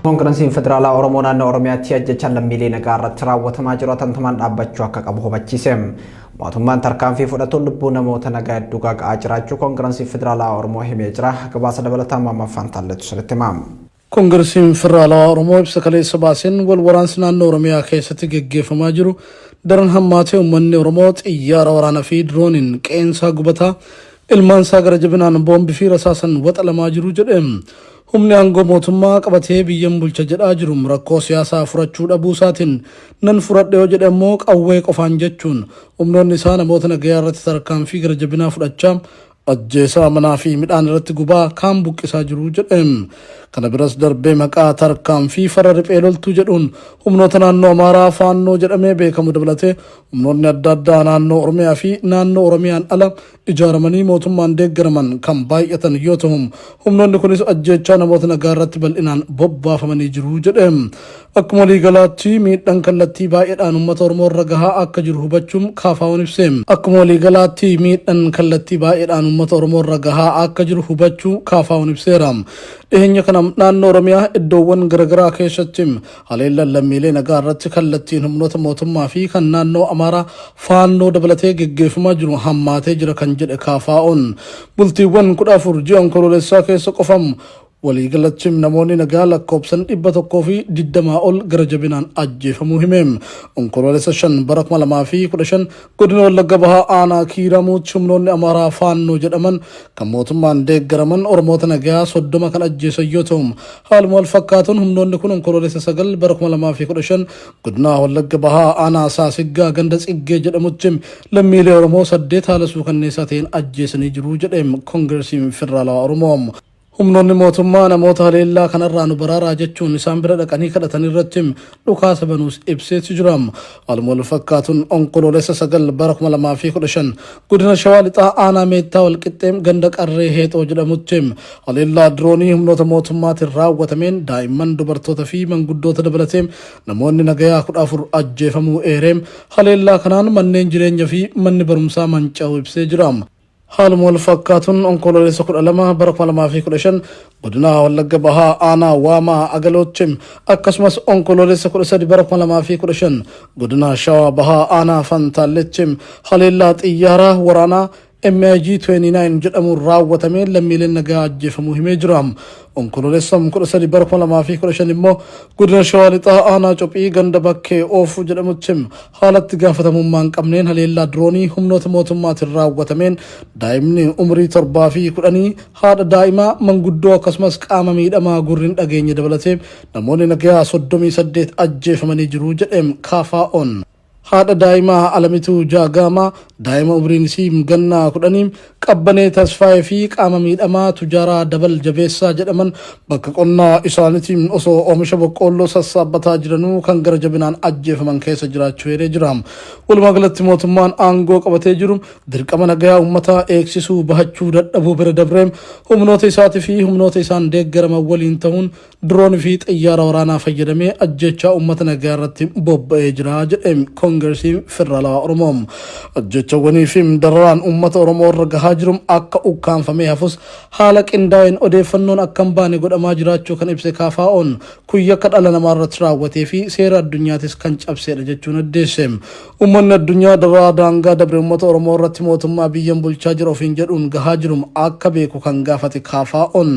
Koongirasiin Federaalaa Oromoo naannoo Oromiyaatti ajjechaan lammiilee nagaa irratti raawwatamaa jiru atattamaan dhaabbachuu akka qabu hubachiise. Mootummaan tarkaanfii fudhatuun lubbuu namoota nagaa hedduu gaaga'aa jiraachuu Koongirasiin Federaalaa Oromoo himee jira. Gabaasa dabalataa Maammaa Faantaalleetu sirriitti hima. Koongirasiin Federaalawaa Oromoo ibsa kaleessa baaseen wal waraansi naannoo Oromiyaa keessatti geggeeffamaa jiru daran hammaatee uummanni Oromoo xiyyaara waraanaa fi dirooniin qeensaa gubataa ilmaansaa gara jabinaan boombii fi rasaasan waxalamaa jiru jedhe. Humni aangoo mootummaa qabatee biyyan bulcha jedhaa jiru rakkoo siyaasaa furachuu dhabuu isaatiin nan furadhe yoo jedhe immoo qawwee qofaan jechuun humnoonni isaa namoota nagayaa irratti tarkaanfii gara jabinaa fudhachaa ajjeesaa manaa fi midhaan irratti gubaa kaan buqqisaa jiru jedhe. Kana biras darbee maqaa tarkaanfii farra riphee loltuu jedhuun humnoota naannoo Amaaraa Faannoo jedhamee beekamu dabalatee humnoonni adda addaa naannoo Oromiyaa fi naannoo Oromiyaan ala ijaaramanii mootummaan deeggaraman kan baay'atan yoo ta'u, humnoonni kunis ajjeechaa namoota nagaa irratti bal'inaan bobbaafamanii jiru jedhe. Akkuma waliigalaatti miidhaan kallattii baay'eedhaan uummata Oromoo irra gahaa akka jiru hubachuun KFO'n ibse. Akkuma waliigalaatti miidhaan kallattii baay'eedhaan uummata Oromoo irra gahaa akka jiru hubachuu KFO'n ibseera. Dhiheenya kana naannoo Oromiyaa iddoowwan garaagaraa keessatti haleellaan lammiilee nagaa irratti kallattiin humnoota mootummaa fi kan naannoo Amaaraa Faannoo dabalatee geggeeffamaa jiru hammaatee jira kan jedhe KFO'n bultiiwwan 14 ji'a Onkoloolessaa keessa qofam waliigalatti namoonni nagaa lakkoofsan 120 ol gara jabinaan ajjeefamuu hime. Onkoloolessa 5 bara 2015 godina Wallagga Bahaa aanaa Kiiramuutti humnoonni Amaaraa Faannoo jedhaman kan mootummaan deeggaraman Oromoota nagaa 30 kan ajjeesan yoo ta'u, haaluma wal fakkaatuun humnoonni kun Onkoloolessa 9 bara 2015 godina Wallagga Bahaa aanaa Saasiggaa ganda Tsiggee jedhamutti lammiilee Oromoo 8 haala suukanneessaa ta'een ajjeesanii jiru jedhe Koongiresiin Federaalawaa Oromoo. Humnoonni mootummaa namoota haleellaa kanarraa nu baraaraa jechuun isaan bira dhaqanii kadhatan irratti dhukaasa banuus ibseetu jira. Haaluma wal fakkaatuun Onkoloolessa 9 bara 2015 godina Shawaa Lixaa aanaa Meettaa Walqixxee ganda Qarree Heexoo jedhamutti haleellaa diroonii humnoota mootummaatiin raawwatameen daa'imman, dubartoota fi manguddoota dabalatee namoonni nagayaa 14 ajjeefamuu eeree, haleellaa kanaan manneen jireenya fi manni barumsaa manca'uu ibsee jira. Haaluma wal fakkaatuun Onkoloolessa 12 bara 2015 godina Wallagga Bahaa aanaa Waamaa Agalootti akkasumas Onkoloolessa 13 bara 2015 godina Shawaa Bahaa aanaa Fantaalletti haleellaa xiyyaaraa waraanaa MiG 29 jedhamuun raawwatameen lammiileen nagaa ajjeefamuu himee jira. Onkoloolessa 13 bara 2015 immoo godina Shawaa Lixaa aanaa Cophii ganda Bakkee Oofuu jedhamutti haalatti gaafatamummaa hin qabneen haleellaa diroonii humnoota mootummaatiin raawwatameen daa'imni umurii 7 fi 10 haadha daa'imaa manguddoo akkasumas qaama miidhamaa gurri hin dhageenye dabalatee namoonni nagayaa 38 ajjeefamanii jiru jedheem KFO'n. Haadha daa'imaa Alamituu Jaagaamaa, daa'ima umriin isii ganna 10 Qabbanee Tasfaayee fi qaama miidhamaa Tujaaraa Dabal Jabeessaa jedhaman bakka qonnaa isaaniitiin osoo oomisha boqqoolloo sassaabbataa jiranuu kan gara jabinaan ajjeefaman keessa jiraachuu eeree jira. Walumaa galatti mootummaan aangoo qabatee jiru dirqama nagayaa uummataa eegsisuu bahachuu dadhabuu bira dabree humnoota isaatii fi humnoota isaan deeggaraman waliin ta'uun Diroonii fi xiyyaara waraanaa fayyadamee ajjeechaa uummata nagaa irratti bobba'ee jira jedhe Koongiresiin Federaalawaa Oromoo. Ajjeechawwanii fi dararaan uummata Oromoo irra gahaa jiru akka ukkaamfamee hafus haala qindaa'een odeeffannoon akka hin baane godhamaa jiraachuu kan ibse KFO'n kun yakka dhala namaa irratti raawwatee fi seera addunyaatis kan cabseedha jechuun addeesse. Uummanni addunyaa dararaa daangaa dabre uummata Oromoo irratti mootummaa biyyan bulchaa jira ofiin jedhuun gahaa jiru akka beeku kan gaafate KFO'n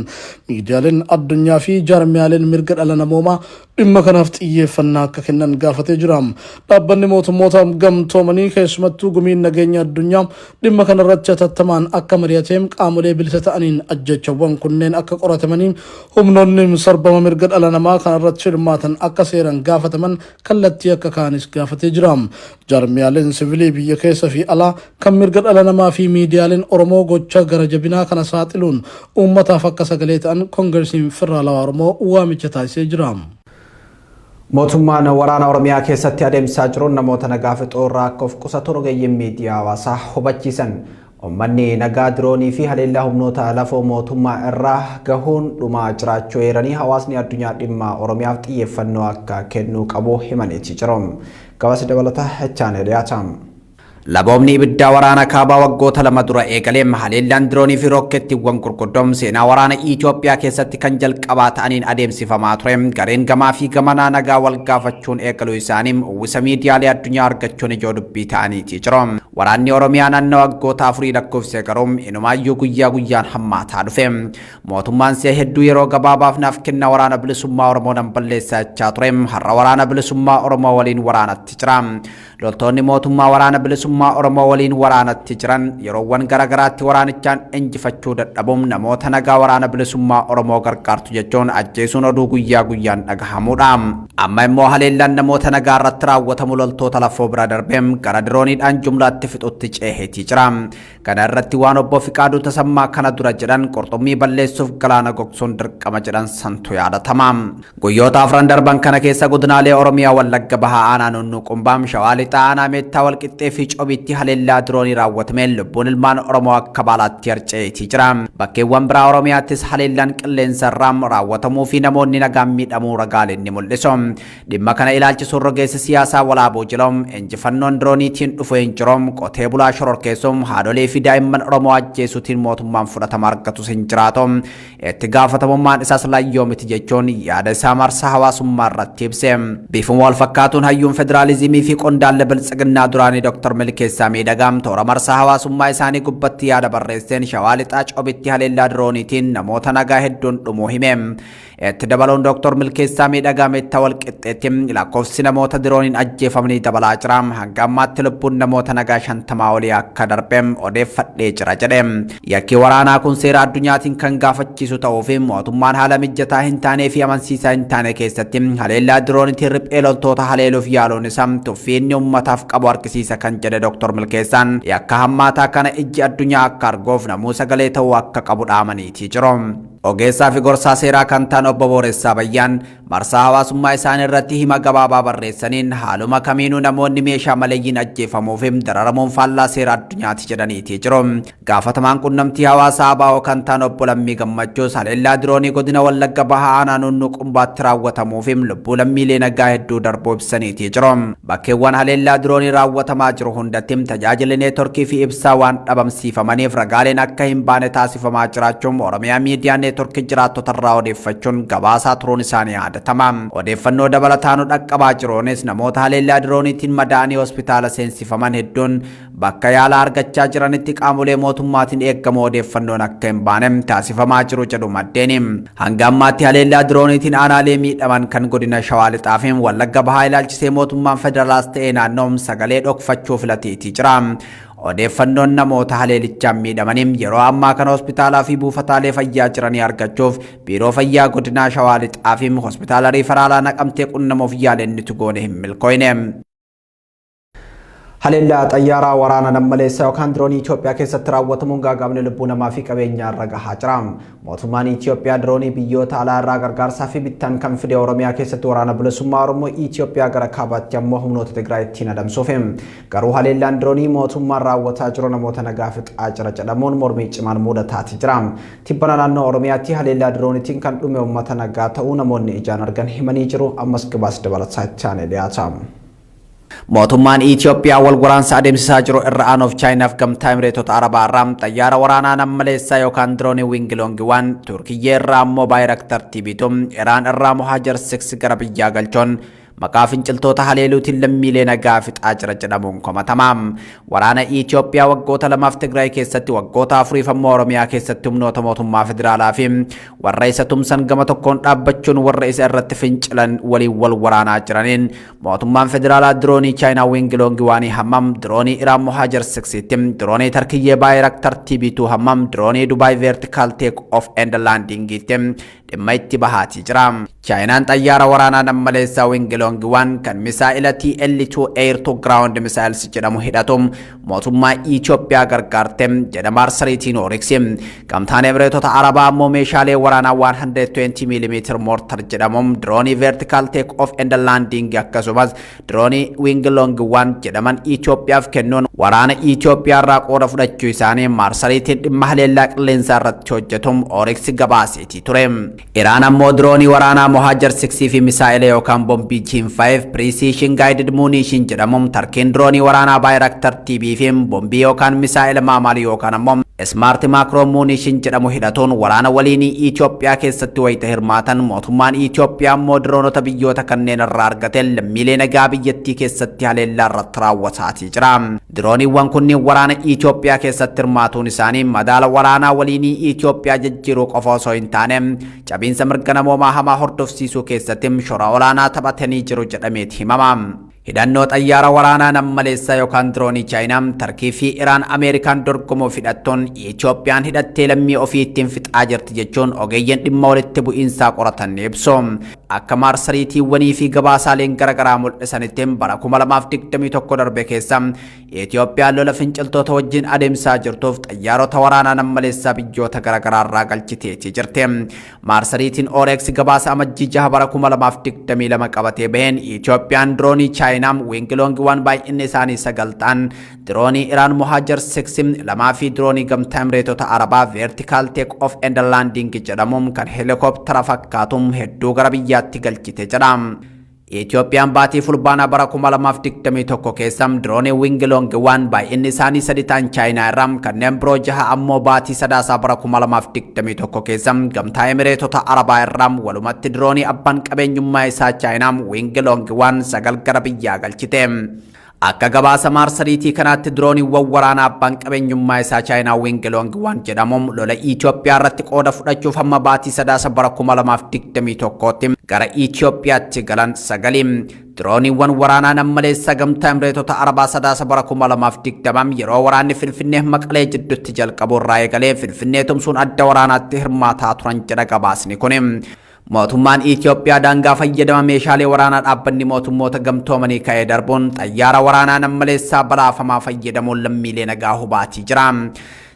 miidiyaaleen addunyaa fi jaarmiyaaleen mirga dhala namoomaa dhimma kanaaf xiyyeeffannaa akka kennan gaafatee jira. Dhaabbanni mootummoota gamtoomanii keessumattuu gumiin nageenya addunyaa dhimma kanarratti hatattamaan akka mari'ateem qaamolee bilisa ta'aniin ajjechawwan kunneen akka qoratamanii humnoonni sarbama mirga dhala namaa kanarratti hirmaatan akka seeran gaafataman kallattii akka kaanis gaafatee jira. Jaarmiyaaleen sivilii biyya keessa fi alaa kan mirga dhala namaa fi miidiyaaleen Oromoo gocha gara jabinaa kana saaxiluun uummataaf akka sagalee ta'an Koongiresiin Federaalawaa Oromoo waamicha taasisee jira. Mootummaan waraana Oromiyaa keessatti adeemsisaa jiruun namoota nagaa fixuu irraa akka of qusatu rogeeyyiin miidiyaa hawaasaa hubachiisan. Uummanni nagaa diroonii fi haleellaa humnoota lafoo mootummaa irraa gahuun dhumaa jiraachuu eeranii hawaasni addunyaa dhimma Oromiyaaf xiyyeeffannoo akka kennuu qabu himaniiti jiru. Gabaasa dabalataa itti aanee dhiyaata. Laboobni ibiddaa waraana kaabaa waggoota 2 dura eegalee haleellaan diroonii fi rookkeettiiwwan gurguddoon seenaa waraana Itoophiyaa keessatti kan jalqabaa ta'aniin adeemsifamaa ture. Gareen gamaa fi gamanaa nagaa wal gaafachuun eegaluu isaanii uwwisa miidiyaalee addunyaa argachuun ijoo dubbii ta'aniitii jiru. Waraanni Oromiyaa naannoo waggoota 4 lakkoofsee garuu inumaayyuu guyyaa guyyaan hammaataa dhufe. Mootummaan si'a hedduu yeroo gabaabaaf naaf kenna waraana bilisummaa Oromoo nan balleessaa jechaa ture. Har'a waraana bilisummaa Oromoo waliin waraanatti jira. Loltoonni mootummaa waraana bilisummaa Oromoo waliin waraanatti jiran yeroowwan garaagaraatti waraanichaan injifachuu dadhabuun namoota nagaa waraana bilisummaa Oromoo gargaartu jechuun ajjeesuun oduu guyyaa guyyaan dhagahamudha. Amma immoo haleellaan namoota nagaa irratti raawwatamu loltoota lafoo bira darbee gara dirooniidhaan jumlaatti fixutti ceeheetii jira. Kana irratti waan obbo Fiqaaduu Tasammaa kana dura jedhan qurxummii balleessuuf galaana gogsuun dirqama jedhan santu yaadatama. Guyyoota 4 darban kana keessa godinaalee Oromiyaa Wallagga Bahaa aanaa Nunnuu Qumbaam, Shawaa Lixaa aanaa Meettaa Walqixxee fi Cobiitti haleellaa diroonii raawwatameen lubbuun ilmaan Oromoo akka baalaatti harca'eetii jira. Bakkeewwan biraa Oromiyaattis haleellaan qilleensa irraa raawwatamuu fi namoonni nagaan miidhamuu ragaaleen ni mul'isu. Dhimma kana ilaalchisuun rogeessi siyaasaa Walaabuu Jiloo injifannoon dirooniitiin dhufu hin jiru, qotee bulaa shororkeessuun haadholii fi daa'imman Oromoo ajjeesuutiin mootummaan fudhatama argatus hin jiraatu. Itti gaafatamummaan isaas layyoo miti jechuun yaada isaa marsaa hawaasummaa irratti ibse. Bifuma wal fakkaatuun hayyuun federaalizimii fi qondaalli biltsiginnaa duraanii Dr. Milkeessaa Miidhagaa toora marsaa hawaasummaa isaanii gubbatti yaada barreesseen Shawaa Lixaa Cobitti haleellaa dirooniitiin namoota nagaa hedduun dhumuu hime. Itti dabaluun Dr. Milkeessaa Miidhagaa Meettaa Walqixxeetti lakkoofsi namoota dirooniin ajjeefamanii dabalaa jira. Hanga ammaatti lubbuun namoota nagaa 50 olii akka darbe odeeffadhee jira jedhe. Yakki waraanaa kun seera addunyaatiin kan gaafachiisu ta'uu fi mootummaan haala mijataa hin taanee fi amansiisaa hin taane keessatti haleellaa dirooniitiin riphee loltoota haleeluuf yaaluun isaa tuffii inni uummataaf qabu argisiisa kan jedhe Dr. Milkeessaan yakka hammaataa kana ijji addunyaa akka arguuf namuu sagalee ta'uu akka qabu dhaamaniitii jiru. Ogeessaa fi gorsaa seeraa kan ta'an obbo Booressaa Bayyaan marsaa hawaasummaa isaanii irratti hima gabaabaa barreessaniin haaluma kamiinuu namoonni meeshaa maleeyyiin ajjeefamuu fi dararamuun faallaa seera addunyaati jedhaniitii jiru. Gaafatamaan qunnamtii hawaasaa ABO kan ta'an obbo Lammii Gammachuus haleellaa diroonii godina Wallagga Bahaa aanaa Nunnuu Qumbaatti raawwatamuu fi lubbuu lammiilee nagaa hedduu darbuu ibsaniitii jiru. Bakkeewwan haleellaa diroonii raawwatamaa jiru hundatti tajaajilli neetworkii fi ibsaa waan dhabamsiifamaniif ragaaleen akka hin baane taasifamaa jiraachuun Oromiyaa Miidiyaa Neetworkii jiraattota irraa odeeffachuun gabaasaa turuun isaanii yaadatama. Odeeffannoo dabalataanu dhaqqabaa jiruunis namoota haleellaa dirooniitiin madaa'anii hospitaala seensifaman hedduun bakka yaalaa argachaa jiranitti qaamolee mootummaatiin eeggamu odeeffannoon akka hin baane taasifamaa jiru jedhu maddeeni. Hanga ammaatti haleellaa dirooniitiin aanaalee miidhaman kan godina Shawaa Lixaa fi Wallagga Bahaa ilaalchisee mootummaan federaalaas ta'ee naannoo sagalee dhokfachuu filateetii jira. Odeeffannoon namoota haleelichaan miidhamanii yeroo ammaa kana hospitaalaa fi buufataalee fayyaa jiranii argachuuf biiroo fayyaa godinaa Shawaa Lixaa fi hospitaala Riifaraalaa Naqamtee qunnamuuf yaaleen nuti goone hin milkooyne. Haleellaa xayyaaraa waraana nammaleessa yookaan diroonii Itoophiyaa keessatti raawwatamuun gaaga'amni lubbuu namaa fi qabeenyaa irra gahaa jira. Mootummaan Itoophiyaa diroonii biyyoota alaa irraa gargaarsaa fi bittaan kan fide Oromiyaa keessatti waraana bilisummaa Oromoo Itoophiyaa gara kaabaatti ammoo humnoota Tigraay ittiin adamsuuf. Garuu haleellaan diroonii mootummaan raawwataa jiru namoota nagaa fixaa jira jedhamuun mormii cimaan mudataati jira. Tibbana naannoo Oromiyaatti haleellaa dirooniitiin kan dhume uummata nagaa ta'uu namoonni ijaan argan himanii jiru. Ammas gabaasa dabalataa itti aanee dhiyaata. Mootummaan Itoophiyaa wal waraansa adeemsisaa jiru irra aanuuf Chaayinaaf gamtaa Emireetota Arabaa irraa xayyaara waraanaa nammaleessaa yookaan diroonii Wingiloongi 1, Turkiyyee irraa ammoo Baayiraktar TB2, Iraan irraa Mohajer 6 gara biyyaa galchuun maqaa finciltoota haleeluutiin lammiilee nagaa fixaa jira jedhamuun komatama. Waraana Itoophiyaa waggoota 2f Tigraay keessatti waggoota 4f ammoo Oromiyaa keessatti humnoota mootummaa federaalaa fi warra isa tumsan gama tokkoon dhaabbachuun warra isa irratti fincilan waliin wal waraanaa jiraniin mootummaan federaalaa diroonii Chaayinaa Wingiloongi waanii hammam, diroonii Iraan Mohajer 6tti, diroonii Tarkiyyee Baayiraktar TB2 hammam, diroonii Dubaay Vertical Take Off and Landingiitti dhimma itti bahaatii jira. Chaayinaan xayyaara waraanaa nammaleessaa Wingiloongi 1 kan misaa'ila TL2 Air to Ground Missiles jedhamu hidhatu mootummaa Itoophiyaa gargaarte jedha marsariitiin Ooriksi. Gamtaan Emireetota Arabaa ammoo meeshaalee waraanaa 120 mm mortar jedhamu, diroonii Vertical Take Off and Landing akkasumas diroonii Winglong 1 jedhaman Itoophiyaaf kennuun waraana Itoophiyaa irraa qooda fudhachuu isaanii marsariitiin dhimma haleellaa qilleensaa irratti hojjetu Ooriksi gabaaseetii ture. Iraan ammoo diroonii waraanaa Mohajer 6 fi misaa'ila yookaan bombii M18 5 Precision Guided Munition jedhamu, Tarkiin diroonii waraanaa Bayraktar TB fi bombii yookaan misaa'ila MAM yookaan ammoo Smart Micro Munition jedhamu hidhatuun waraana waliinii Itoophiyaa keessatti wayita hirmaatan, mootummaan Itoophiyaa immoo diroonota biyyoota kanneen irraa argate lammiilee nagaa biyyattii keessatti haleellaa irratti raawwataatii jira. Dirooniiwwan kunneen waraana Itoophiyaa keessatti hirmaatuun isaanii madaala waraanaa waliinii Itoophiyaa jijjiiruu qofa osoo hin taane, cabiinsa mirga namoomaa hamaa hordofsiisuu keessatti shoora olaanaa taphatanii jiru jedhameeti himama. Hidhannoo xayyaara waraanaa nammaleessaa yookaan diroonii Chaayinaa, Tarkii fi Iraan Ameerikaan dorgomuuf hidhattuun Itoophiyaan hidhattee lammii ofii ittiin fixaa jirti jechuun ogeeyyiin dhimma walitti bu'iinsaa qoratan ni ibsu. Akka maarsariitiiwwanii fi gabaasaaleen garaagaraa mul'isanitti, bara 2021 darbe keessa Itoophiyaan lola finciltoota wajjin adeemsaa jirtuuf xayyaarota waraanaa nammaleessaa biyyoota garaagaraa irraa galchiteetii jirti. Maarsariitiin Oryx gabaasa Amajjii 6 bara 2022 qabatee baheen, Itoophiyaan diroonii Chaayinaa Wing Loong 1 baay'inni isaanii 9 ta'an, diroonii Iraan Mohajer 6 lamaa fi diroonii Gamtaa Emireetota Arabaa Vertical Take Off and Landing jedhamuun kan heelikooptara fakkaatu hedduu gara biyyaatti galchite jedha. Itoophiyaan baatii Fulbaanaa bara 2021 keessa diroonii Wing Loong 1 baay'inni isaanii 3 ta'an Chaayinaa irraa, kanneen biroo 6 ammoo baatii Sadaasaa bara 2021 keessa Gamtaa Emireetota Arabaa irraa, walumatti diroonii abbaan qabeenyummaa isaa Chaayinaa Wing Loong 1 9 gara biyyaa galchite. Akka gabaasa maarsariitii kanaatti, dirooniiwwan waraanaa abbaan qabeenyummaa isaa Chaayinaa Wing Loong 1 jedhamuun lola Itoophiyaa irratti qooda fudhachuuf hamma baatii Sadaasa bara 2021tti gara Itoophiyaatti galan sagali. Dirooniiwwan waraanaa nammaleessa Gamtaa Emireetota Arabaa Sadaasa bara 2020 yeroo waraanni Finfinnee Maqalee jidduutti jalqabu irraa eegalee Finfinnee tumsuun adda waraanaatti hirmaataa turan jedha gabaasni kun. Mootummaan Itoophiyaa daangaa fayyadama meeshaalee waraanaa Dhaabbanni Mootummoota Gamtoomanii ka'ee darbuun xayyaara waraanaa nammaleessaa balaafamaa fayyadamuun lammiilee nagaa hubaatii jira.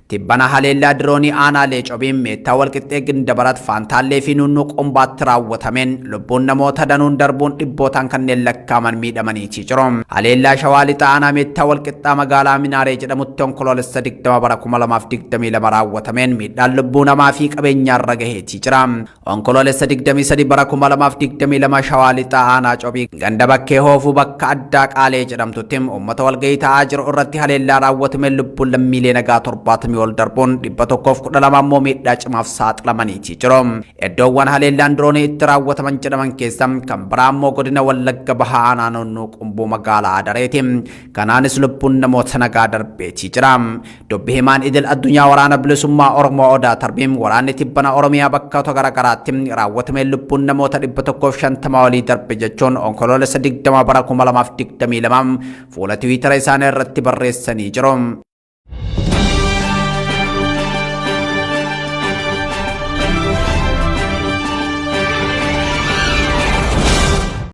Tibbana haleellaa diroonii aanaalee Cobiin, Meettaa Walqixxee, Gindabarat, Faantaallee fi Nunnuu Qombaatti raawwatameen lubbuun namoota danuun darbuun dhibbootaan kanneen lakkaaman miidhamaniitii jiru. Haleellaa Shawaa Lixaa aanaa Meettaa Walqixxaa magaalaa Minaaree jedhamutti Onkoloolessa 20 bara 2022 raawwatameen miidhaan lubbuu namaa fi qabeenyaarra gaheetii jira. Onkoloolessa 23 bara 2022 Shawaa Lixaa aanaa Cobii ganda Bakkee Hoofuu bakka addaa Qaalee jedhamtutti uummata walgahii ta'aa jiru irratti haleellaa raawwatameen lubbuun lammiilee nagaa 70 ol darbuun 112 ammoo miidhaa cimaaf saaxilamaniitii jiru. Iddoowwan haleellaan diroonii itti raawwataman jedhaman keessa kan biraa ammoo godina Wallagga Bahaa aanaa Nunnuu Qumbuu magaalaa Adareeti. Kanaanis lubbuun namoota nagaa darbeetii jira. Dubbi himaan idil addunyaa Waraana Bilisummaa Oromoo Odaa Tarbiin, waraanni tibbana Oromiyaa bakkoota garaagaraatti raawwatameen lubbuun namoota 150 olii darbe jechuun Onkoloolessa 20 bara 2022 fuula Tiwiitara isaanii irratti barreessanii jiru.